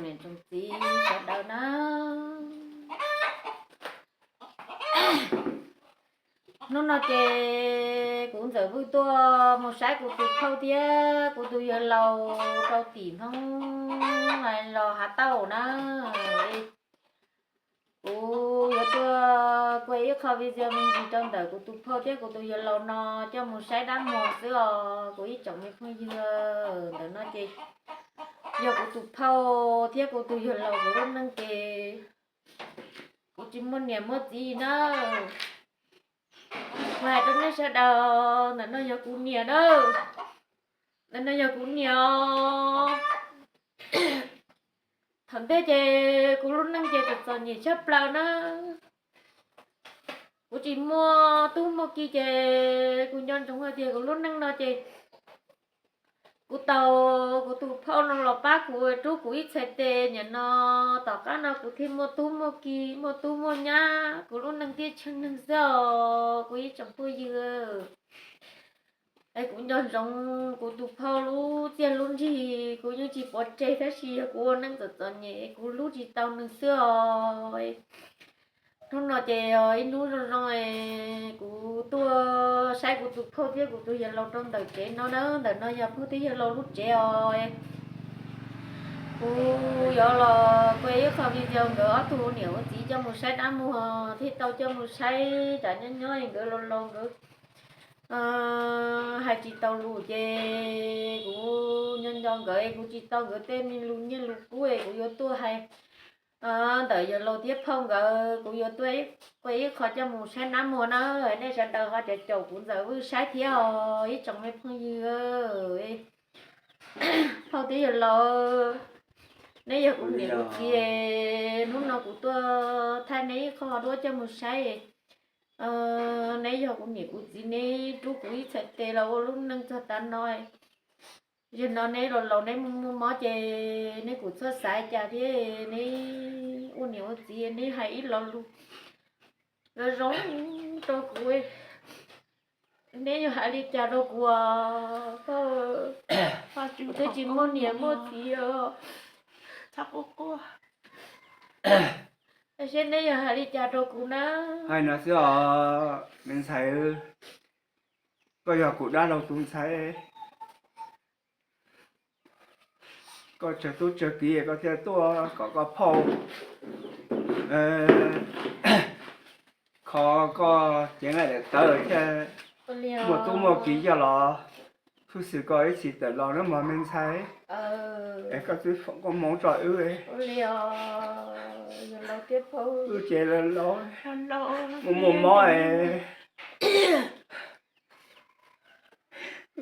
niam tsoom txiv sawv daws na. Hnub no ces kuv Ntxawm Vwj tuaj mus saib kuv tus phauj thiab kuv tus yawg laus rau tim Hmoob los Hav Tauj na. Kuv yuav tuaj kuaj ib qho video me ntsis rau ntawm kuv tus phauj thiab kuv tus yawg laus no coj mus saib dab muag xwb os kuv ib tsoom me phooj ywg. Ntawm no ces yog kuv tus phauj thiab kuv tus yawg laus kuv lub neej ces kuv tsis muaj niam muaj txiv na. Kuv hais rau nej sawv daws, ntawm no yog kuv niam na. Ntawm no yog kuv niam os. Thaum ntej ces kuv lub neej ces txom txom nyem tshaj plaws na. Kuv tsis muaj tub muaj ki ces kuv nco ntsoov hais tias kuv lub neej no ces kuv tau kuv tus phauj no los pab kuv rub kuv ib txhais tes, nim no tom qab no kuv thiaj muaj tub muaj ki, muaj tub muaj nyab, kuv lub neej thiaj tsheej neeg xwb os kuv ib tsoom phooj ywg. Es kuv nco ntsoov kuv tus phauj lub txiaj lub ntsig, kuv yeej tsis pov tseg, tab sis yog kuv ua neej txom txom nyem kuv hlub tsis tau nws xwb os. Hnub no ces ib hnub zoo zoo es kuv tuaj saib kuv tus phauj thiab kuv tus yawg laus rau ntawm tsev no na. Ntawm no yog phauj thiab yawg laus lub tsev os. Kuv yuav los kuaj ib qho video nkawd ob tug ua niam ua txiv coj mus saib dab muag thiaj tau coj mus saib, tsam nyob nyob nkawd laus laus nkawd hais tsis tau lus ces kuv nco nco nkawd, kuv tsis tau nkawd tej me lus nyiaj lus kub es kuv yuav tuaj hais ntawm yawg laus thiab phauj nkawd, kuv yuav tuaj kuaj ib qho coj mus saib dab muag na. Nej sawv daws ho caum caum kuv Ntxawm Vwj saib thiab os ib tsoom me phooj ywg. Phauj thiab yawg laus, neb yog kuv niam kuv txiv, hnub no kuv tuaj thaij neb ib qho duab coj mus saib. Neb yog kuv niam kuv txiv, neb rub kuv ib txhais tes los ua lub neej txog tav no. Yog no neb laus laus neb muaj muaj mob ces neb kuj txhob xav cas thiab, neb ua niam ua txiv neb hais ib lo lus zoo zoo rau kuv. Neb yog hais li cas rau kuv os, kuv twb tsis muaj niam muaj txiv os. Seb neb yog hais li cas rau kuv na. Hais no xwb os me ntxhais, koj yog kuv dab laug tus ntxhais, koj tsawg tub tsawg kiv koj thiaj tuaj kom koj phauj kho koj cev nqaij daim tawv thiaj muaj tub muaj kiv coj los khuj xwm koj ib txhis tawm los na mog me ntxhais. Es koj twb foom koob hmoov tso wb, wb ces laus laus muaj muaj mob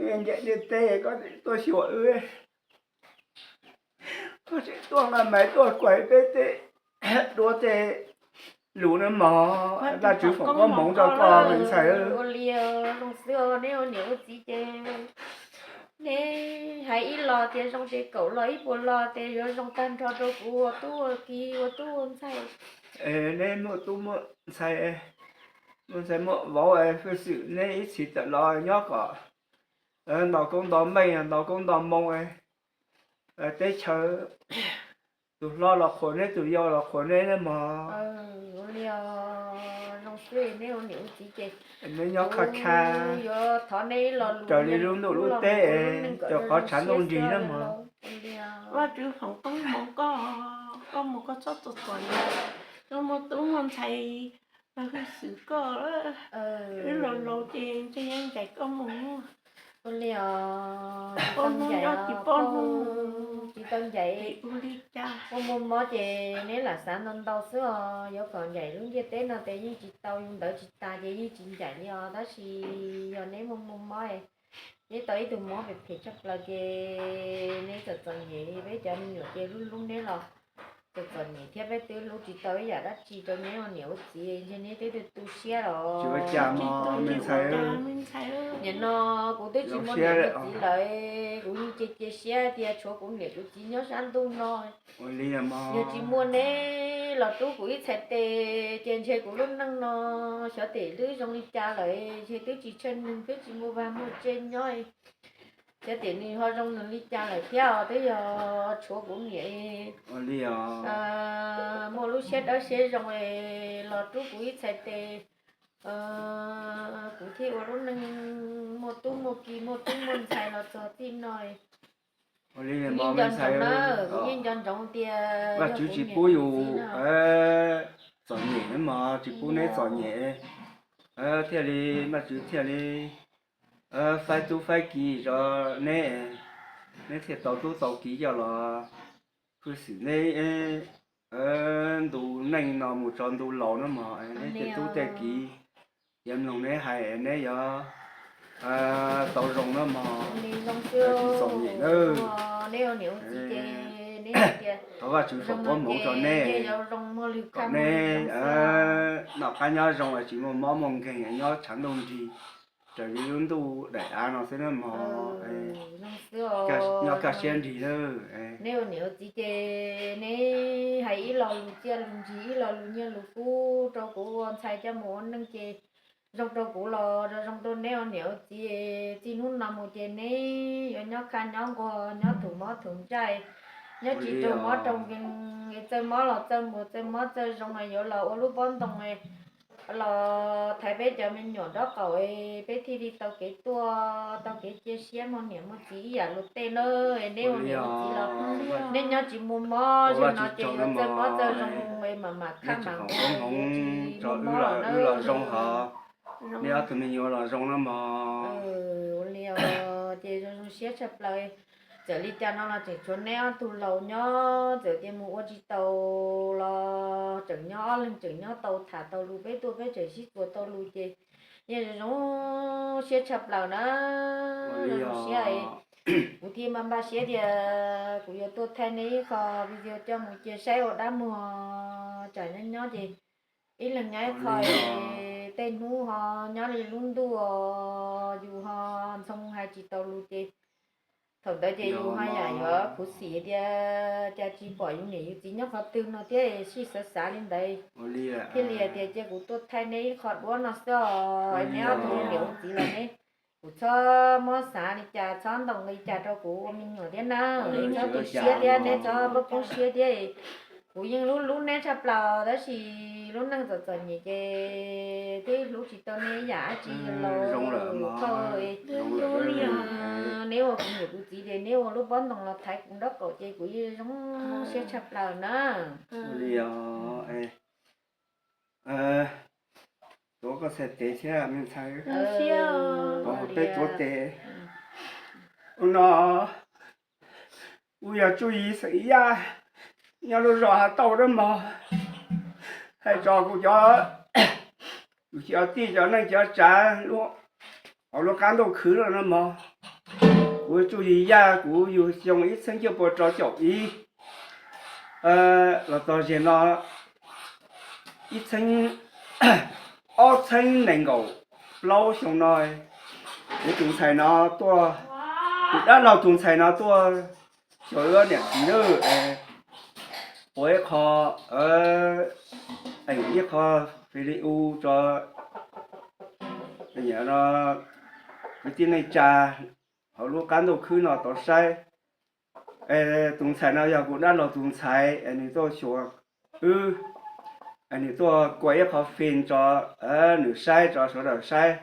es ncaim ntiaj teb koj tuaj xyuas wb, koj tseem tuaj nqa maiv tuaj kuas peb tej duab tej lus na mog. Vajtswv foom koob hmoov rau koj me ntxhais. Ua li zoo xwb os, neb ua niam ua txiv ces neb hais ib los tias zoo ces kaum los ib puas los tias yuav zoo tag nrho rau kuv ua tub ua kiv ua tub ua ntxhais. Neb muaj tub muaj ntxhais, muaj ntxhais muaj vauv hwj xwm neb ib txhis tawm los nyob kom ntau koob ntau meej ntau koob ntau moo, teb chaws tus hlob los qhuas neb tus yau los qhuas neb na mog. Ua li zoo xwb, neb ua niam ua txiv ces neb nyob qha qha, yuav thov neb los raws li lub ntuj lub teb, raws qhov tshav ntuj nrig na mog. Vajtswv foom koob hmoov koj, koj mus koj txhob txom txom nyem, koj muaj tub muaj ntxhais hwj xwm koj, wb laus laus ces ntshe yeej ncaim koj mus. Ua li os, tsis tau ncaim, tsis tau ncaim, ua li cas muaj muaj mob ces neb lam xav ntau ntau xwb os. Yuav kom ncaim lub ntiaj teb no ces yeej tsis tau, yus ntawd tsis tas ces yeej tsis ncaim li os. Tab sis yog neb muaj muaj mob, neb tau ib tug mob phem phem tshaj plaws ces neb txom txom nyem, peb cov me nyuam ces hlub hlub neb los txom txom nyem thiab peb twb hlub tsis tau ib yam dab tsi rau neb ua niam ua txiv, ntshe neb twb tu tu siab los. Nim no kuv twb tsis muaj niam muaj txiv lawm, kuv yeej cia cia siab tias tshuav kuv niam kuv txiv nyob sab ntuj no. Yog tsis muaj neb los rub kuv ib txhais tes ces ntshe kuv lub neej no xyov tes twb zoo li cas lawm, ntshe twb tsis tsheej neeg, twb tsis muaj vaj muaj tse nyob. Thiab tias nws ho zoo nws li cas lawm thiab os, twb yog tshuav kuv niam muaj lub siab dawb siab zoo los rub kuv ib txhais tes, kuv thiaj ua lub neej muaj tub muaj ki, muaj tub muaj ntxhais los txog txij no. Kuv yeej nco ntsoov na, kuv yeej nco ntsoov tias Vajtswv tsis pub yus txom nyem mog, tsis pub neb txom nyem, thiaj li Vajtswv thiaj li faib tub faib ki rau neb, neb thiaj tau tub tau ki coj los hwj xwm neb ntu neej no mus txog ntu laus no mog, neb tej tub tej ki yuav mloog neb hais neb yuav tau zoo no mog, tsis txom nyem nawb. Thov Vajtswv foom koob hmoov rau neb, kom neb noj qab nyob zoo, tsis muaj mob muaj nkeeg, nyob tshav ntuj nrig raws li lub ntuj daim av no xwb nawb mog. Nyob kaj siab nrig nawb. Neb ua niam ua txiv ces neb hais ib lo lus txiaj lus ntsig, ib lo lus nyiaj lus kub rau kuv ua ntxhais coj mus ua neej ces zoo rau kuv los zoo rau neb ua niam ua txiv. Txij hnub no mus ces neb yuav nyob kha nyob nquag, nyob thum mob thum ntsaj, nyob tsis raug mob raug nkeeg, txawj mob los txawj nquag, txawj mob txawj zoo, yuav los ua lub pob ntoo los thaiv peb cov me nyuam nraub qaum, peb thiaj li tau kev tuaj, tau kev cia siab muaj niam muaj txiv ib yam luag tej na. Neb ua niam ua txiv los neb nyob tsis muaj mob, zaum no ces yuav txawj mob txawj zoo, mam mam khaj mam nquag, tsis muaj mob lawm na. Neb ob tug me nyuam los zoo na mog. Ua li os, ces zoo zoo siab tshaj plaws. Txawm li cas no los tseem tshuav neb ob tug laus nyob, txawm tias mus ua tsis taus los tseem nyob, ob leeg tseem nyob tau tham tau lus, peb tuaj peb tseem sib txuas tau lus ces yeej zoo zoo siab tshaj plaws na. Zoo zoo siab, kuv thiaj npaj npaj siab tias kuv yuav tuaj thaij nej ib qho video coj mus cia saib ua dab muag tsam nyob nyob ces ib leeg nyob ib qho, tej hnub ho nyob li lub ntuj os, yus ho ntxhoo hais tsis tau lus ces thaum ntawd ces yus ho yam yuav khuv xim tias cas tsis pom yus niam yus txiv nyob qhov twg no thiab, sij xav xav li ntawd thiaj li hais tias cia kuv tuaj thaij neb ib qho duab no xwb os. Neb ob tug niam ua txiv los neb kuv txhob muab xav li cas, txhob ntaus nqi cas rau kuv ua me nyuam thiab na. Neb txhob tu siab thiab neb txhob poob siab thiab. Kuv yeej hlub hlub neb tshaj plaws tab sis lub neej txom txom nyem ces twb hlub tsis tau neb yam dab tsi los. Neb ua kuv niam kuv txiv ces neb ua lub pob ntoo los thaiv kuv nraub qaum ces kuv yeej zoo siab tshaj plaws na. Tuav koj txhais tes thiab me ntxhais, peb tuav tes. Ua no kuv yog Tsuj Yis xeem Yaj, nyob lub zos Hav Tauj dab mog. Hais tso kuv cov, kuv cov tij cov neej cov tsav hauv lub qab ntuj khwv no mog. Kuv Tsuj Yis Yaj, kuv yug xyoo ib txhiab cuaj pua rau caum ib los txog zaum no ib txhiab, ob txhiab nees nkaum plaub xyoo no, kuv tus ntxhais no tuaj, kuv dab laug tus ntxhais no tuaj xyuas wb niam txiv lawm, ua ib qho, ib qho video rau kwv tij neej tsa hauv lub qab ntuj khwb no tau saib. Tus ntxhais no yog kuv dab laug tus ntxhais, nws tuaj xyuas wb, nws tuaj kua ib qho fim rau nws saib, rau sawv daws saib.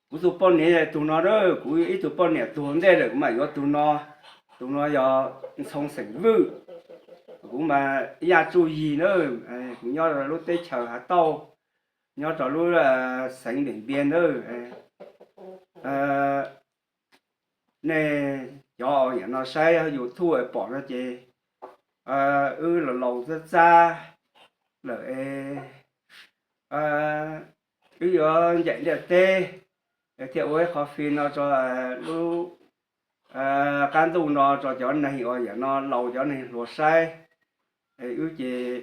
Kuv tus poj niam tus no, kuv ib tug poj niam tuag ntej lawm kuv mam yuav tus no. Tus no yog Ntxhoo xeem Vwj, kuv mas Yaj Tsuj Yis na. Kuv nyob lub teb chaws Hav Tauj, nyob rau lub xeev Npem Npias ntawd. Nej cov uas nim no saib YouTube pom no ces wb los laus txab txab lawm es wb yuav ncaim ntiaj teb thiaj ua ib qho fim no rau lub qab ntuj no rau cov neeg uas nim no laus cov neeg hluas saib. Wb ces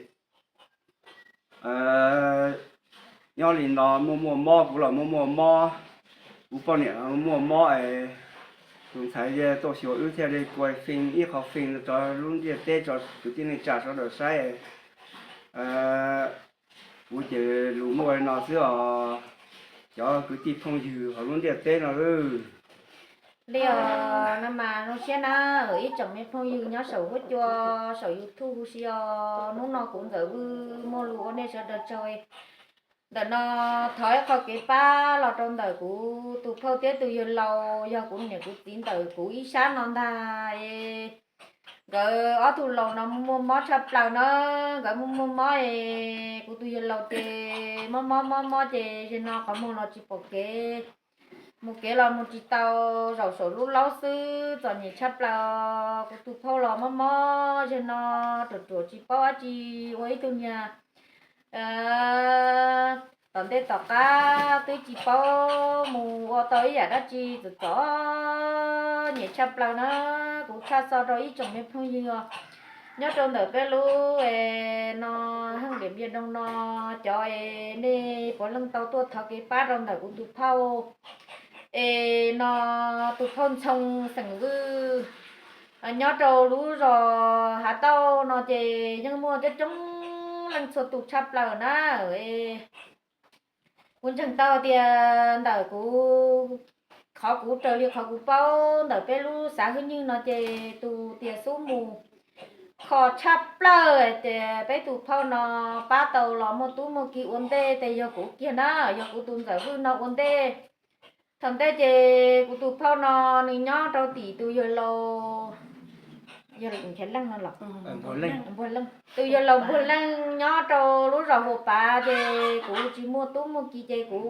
nyob li no muaj muaj mob, kuv los muaj muaj mob, kuv poj niam muaj mob es tus ntxhais tuaj xyuas wb thiaj li kua fim ib qho fim rau lub ntiaj teb rau kwv tij neej tsa sawv daws saib. Kuv ces lus muaj li no xwb os. cov kwv tij phooj ywg hauv lub ntiaj teb no. Li os, no mas zoo siab na, ib tsoom me phooj ywg nyob saum huab cua, saum YouTube huv si os, hnub no kuv Ntxawm Vwj muaj lus ua nej sawv daws tsaug. Ntawm no thov ib qho kev pab los rau ntawm kuv tus phauj thiab tus yawg laus, yog kuv niam kuv txiv ntawm kuv ib sab no ntag. Nkawd ob tug laus no muaj mob tshaj plaws na, nkawd muaj muaj mob es kuv tus yawg laus ces mob mob mob mob ces zaum no qhov muag los tsis pom kev, mus kev los mus tsis tau, zaum saum lub laub xwb, txom nyem tshaj plaws. Kuv tus phauj los mob mob zaum no, ruam ruam tsis paub dab tsi, ua ib tug niag tom ntej tom qab twb tsis paub mus ua tau ib yam dab tsi, txom txom nyem tshaj plaws na. Kuv tshaj xo rau ib tsoom me phooj ywg os, nyob rau ntawm peb lub no, heej Diam Npia Doo no, cov es nej puav leej tau tuaj thov kev pab rau ntawm kuv tus phauj es no, tus phauj Ntxhoo xeem Vwj, nyob rau lub zos Hav Tauj no ces yeej muaj coob coob leej txhua tus tshaj plaws na. Kuv ntseeg tau tias ntawm kuv, qhov kuv raws li qhov kuv paub ntawm peb lub xav hwj nywj no ces tus tias xub mus kho tshaj plaws ces peb tus phauj no pab tau los muaj tub muaj ki ua ntej ces yog kuv kiag na, yog kuv tus Ntxawm Vwj no ua ntej. Thaum ntej ces kuv tus phauj no nws nyob rau tim tus yawg laus, yawg Nchaiv Leej no los, tus yawg laus Npuag Leej nyob rau lub zos Huas Pav ces kuv tsis muaj tub muaj ki ces kuv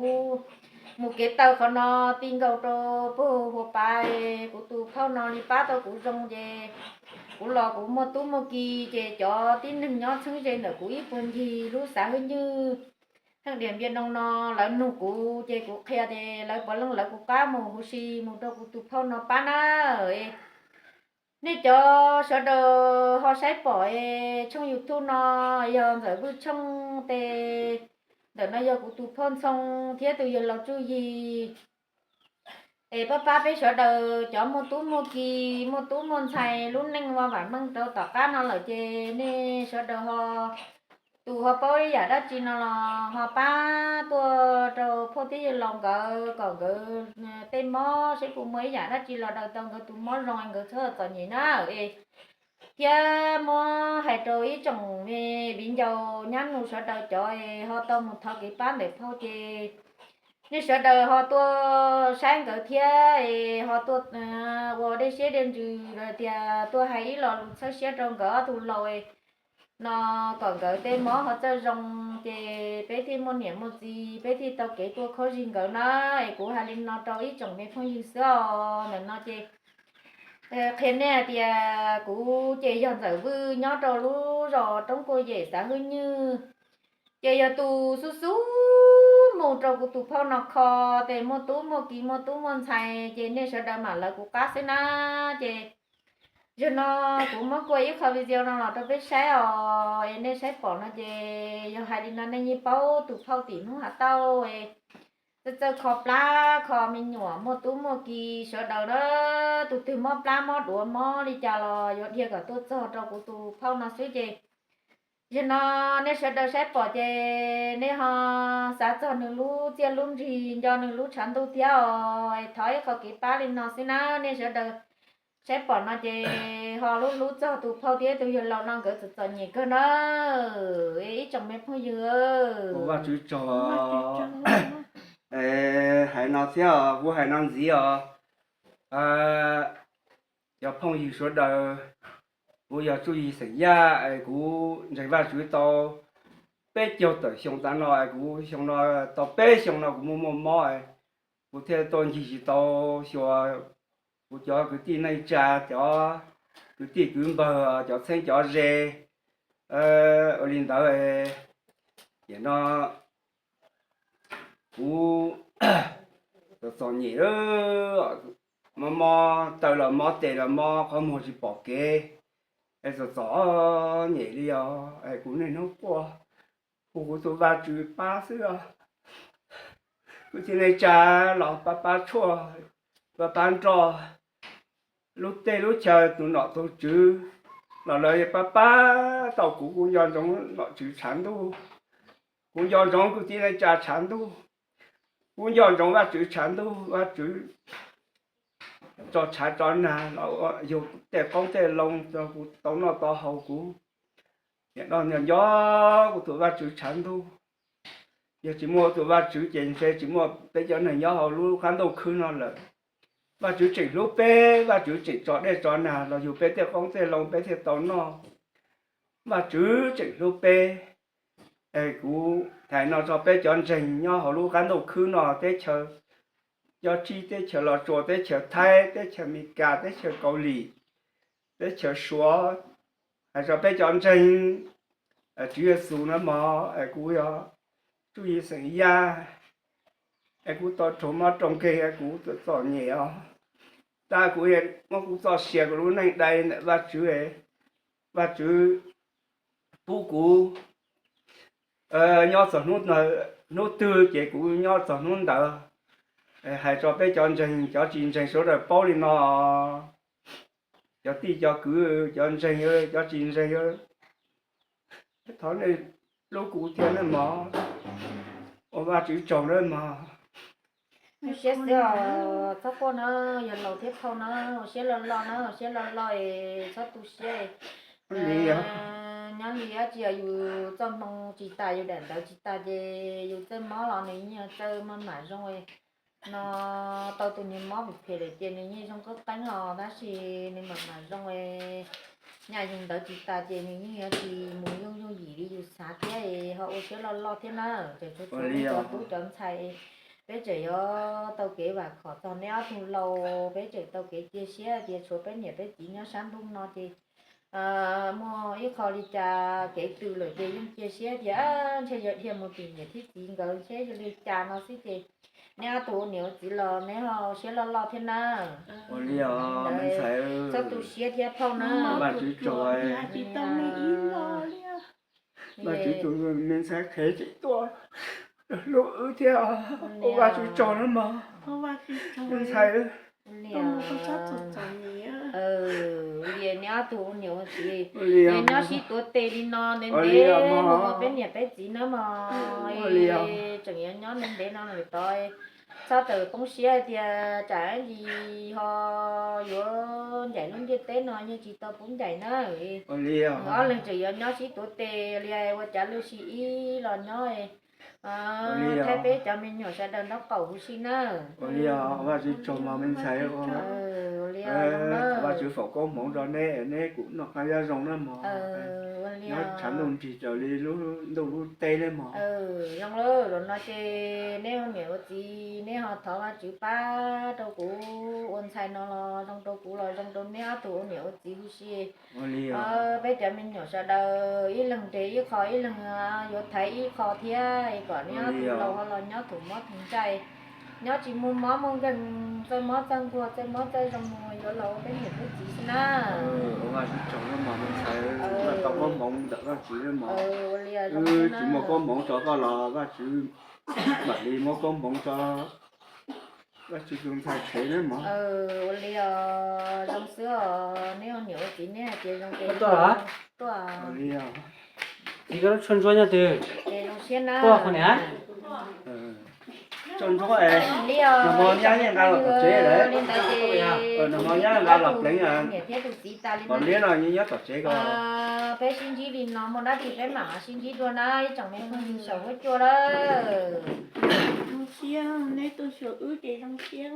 mus kev taw qhov no ti nkaus rau puag Huas Pav, kuv tus phauj no li pab tau kuv zoo ces kuv los kuv muaj tub muaj ki ces cov tib neeg nyob txheeb ze ntawm kuv ib puag ncig lub xav hwj nywj heej Diam Npia Doo no lawv nug kuv ces kuv qhia ces lawv puav leej lawv kuv qab mus huv si mus rau kuv tus phauj no pab na. Nej cov sawv daws ho saib pom es tshooj YouTube no yog Ntxawm Vwj tshooj tes, ntawm no yog kuv tus phauj Ntxhoo thiab tus yawg laus Tsuj Yig. Es pab pab peb sawv daws cov muaj tub muaj ki, muaj tub muaj ntxhais, lub neej ua vam meej rau tom qab no lawm ces nej sawv daws ho, tus ho paub ib yam dab tsi no los ho pab tuaj rau phauj thiab yawg laus nkawd kom nkawd tej mob seb puas muaj ib yam dab tsi los daws tau nkawd tus mob zoo nkawd txhob txom nyem na. Es thiab muab hais rau ib tsoom viv ncaus nyab nus sawv daws cov es ho tau mus thov kev pab ntawm phauj ces nej sawv daws ho tuaj saib nkawd thiab es ho tuaj ua dej siab dej ntsws los tias tuaj hais ib lo lus txhawb siab rau nkawd ob tug laus no kom nkawd tej mob ho txawj zoo ces peb thiaj muaj niam muaj txiv, peb thiaj tau kev tuaj khaub zig nkawd na. Es kuv hais li no rau ib tsoom me phooj ywg xwb os. Ntawm no ces qhia nej hais tias kuv ces yog Ntxawm Vwj nyob rau lub zos Roob Kuj Yem xav hwj nywj. Ces yog tus xub xub mus rau kuv tus phauj no kho, ces muaj tub muaj ki muaj tub muaj ntxhais ces nej sawv daws mam lawv kuv qab xwb na. Ces zaum no kuv muab kua ib qho video no los rau peb saib os, es nej saib pom no ces yog hais li no nej yeej paub tus phauj tim Hmoob Hav Tauj es txawj txawj kho plab kho me nyuam muaj tub muaj ki sawv daws na. Tus twg mob plab mob duav mob li cas los yuav dhia kom tuaj txog rau kuv tus phauj no xwb ces zaum no nej sawv daws saib pom ces nej ho xav txog nws lub txiaj lub ntsig nco nws lub tshav ntuj thiab os. Thov ib qho kev pab li no xwb na, nej sawv daws saib pom no ces ho hlub hlub txog tus phauj thiab tus yawg laus no nkawd txom txom nyem kawg na. Ib tsoom me phooj ywg, Vajtswv tsaug. Hais no thiab os, kuv hais no ntxiv os. Cov phooj ywg sawv daws, kuv yog Tsuj Yig xeem Yaj es kuv ntseeg Vajtswv tau peb caug tawm xyoo tas no es kuv xyoo no tau peb xyoo no kuv muaj muaj mob es kuv thiaj tuaj ncig tsis tau xyuas kuv cov kwv tij neej tsa, cov kwv tij kwv npawg, cov txheeb cov ze. Ua li ntawd, tiam no kuv txom txom nyem, mob mob taw los mob tes los mob, qhov muag tsis pom kev, es txom txom nyem li os. Es kuv niaj hnub quaj hu kuv tus Vajtswv pab xwb os. Kwv tij neej tsa los pab pab tshuaj, pab pab nroj, lub teb lub chaw, tus nom tus tswv los lawv pab pab tau kuv. Kuv nco ntsoov nom tswv tshav ntuj, kuv nco ntsoov kwv tij neej tsa tshav ntuj. Kuv nco ntsoov Vajtswv tshav ntuj, Vajtswv tso tshav tso nag los yug tej qoob tej loo rau kuv tau noj tau haus, kuv niam no nco nco kuv tus Vajtswv tshav ntuj. Yog tsis muaj tus Vajtswv ces ntshe tsis muaj peb cov neeg nyob hauv lub qab ntuj khwb no lawm. Vajtswv tseem hlub peb, Vajtswv tseem tso dej tso nag los yug peb tej qoob tej loo peb thiaj tau noj. Vajtswv tseem hlub peb. Es kuv hais no rau peb cov ntseeg nyob hauv lub qab ntuj khwb no, teb chaws Cov Tsib, teb chaws Los Tsuas, teb chaws Thaib, teb chaws Amelikas, teb chaws Kaus Lim, teb chaws Suav, hais rau peb cov ntseeg Tswv Yexus na mog, es kuv yog Tsuj Yi xeem Yaj, es kuv tau raug mob raug nkeeg, es kuv txom txom nyem os. Tab kuv muab kuv txoj sia kuv lub neej dai ntawm Vajtswv, Vajtswv pub kuv nyob txog hnub twg ces kuv nyob txog hnub ntawd. Hais rau peb cov ntseeg, cov tsis ntseeg sawv daws paub li no. Cov tij cov kwv, cov ntseeg, cov tsis ntseeg, thov nej hlub kuv thiab nawb mog. Ua Vajtswv tsaug nawb mog. Siab xwb os, txhob quaj na, yog laus thiab phauj na, ua siab loj loj na, ua siab loj loj es txhob tu siab. Nyob li dab tsi yus txoj hmoo tsis tas, yus daim ntawv tsis tas ces yus txawj mob los nws yeej txawj maj mam zoo no. Tau tus niag mob phem phem lawm ces nws yeej zoo qeeb qeeb os, tab sis nws maj mam zoo. Nyaj yus ntawv tsis tas ces nws yeej yuav tsis mus yooj yooj yim li yus xav thiab, ho ua siab loj loj thiab na. Tseem tshuav cov tub cov ntxhais, peb tseem yuav tau kev vam khom txog neb ob tug laus, peb tseem tau kev cia siab tias tshuav peb niam peb txiv nyob sab ntuj no ces muaj ib qho li cas kev tws lawm ces yeej cia siab tias ntshe yog dhia mus tim niam thiab txiv nkawd ntshe yog li cas no xwb ces neb ob tug ua niam ua txiv los neb ho siab loj loj thiab na. Ua li os me ntxhais, txhob tu siab thiab phauj na. Vajtswv tsaug. Vajtswv tus me ntxhais qhev tseem tuaj hlub wb thiab, ua Vajtswv tsaug na mog me ntxhais. Li neb ob tug ua niam ua txiv nyob sib tuav tes li no ntev ntev mus ua peb niam peb txiv na mog. Tseem yuav nyob ntev ntev no lawm tod, txhob tawm poob siab tias tsam ib ntsis ho yuav ncaim lub ntiaj teb no yeej tsis tau pub ncaim na. Ob leeg tseem yuav nyob sib tuav tes li ua cav lwj si ib los nyob, thaij peb cov me nyuam sawv daws nraub qaum huv si na. Ua li os, Vajtswv tsaug mog me ntxhais. Vajtswv foom koob hmoov rau neb, neb kuj noj qab nyob zoo na mog. Nyob tshav ntuj nrig raws li lub ntuj lub teb na mog. Zoo lawm no ces neb ua niam ua txiv neb ho thov Vajtswv pab rau kuv ua ntxhais no los zoo rau kuv los zoo rau neb ob tug ua niam ua txiv huv si. Peb cov me nyuam sawv daws ib leeg nres ib qho, ib leeg yuav thaiv ib qho thiab kom neb ob tug laus ho los nyob thum mob thum ntsaj, nyob tsis muaj mob muaj nkeeg, txawj mob txawj nquag, txawj mob txawj zoo, yuav los ua peb niam peb txiv xwb na. Ua Vajtswv tsaug mog me ntxhais, tau koob hmoov ntawm Vajtswv mog. Wb tsis muaj koob hmoov rau koj los Vajtswv mam li muab koob hmoov rau Vajtswv tus ntxhais qhev na mog. Ua li os, zoo xwb os, neb ua niam ua txiv neb hais tias zoo ces tuaj. Ua li os. Txiv koj lub tshuaj ntsuab nyob twg? Tuaj qhov niam. Tshuaj ntsuab es nag hmo nyab yeej nqa los tom tsev lawm. Nag hmo nyab nqa los pleev, kom liab no nyob tom tsev ko. Peb sib ntsib li no muaj dab tsi peb mam sib ntsib dua na ib tsoom me phooj ywg saum huab cua lawm. Zoo siab, neb tuaj xyuas wb ces zoo siab.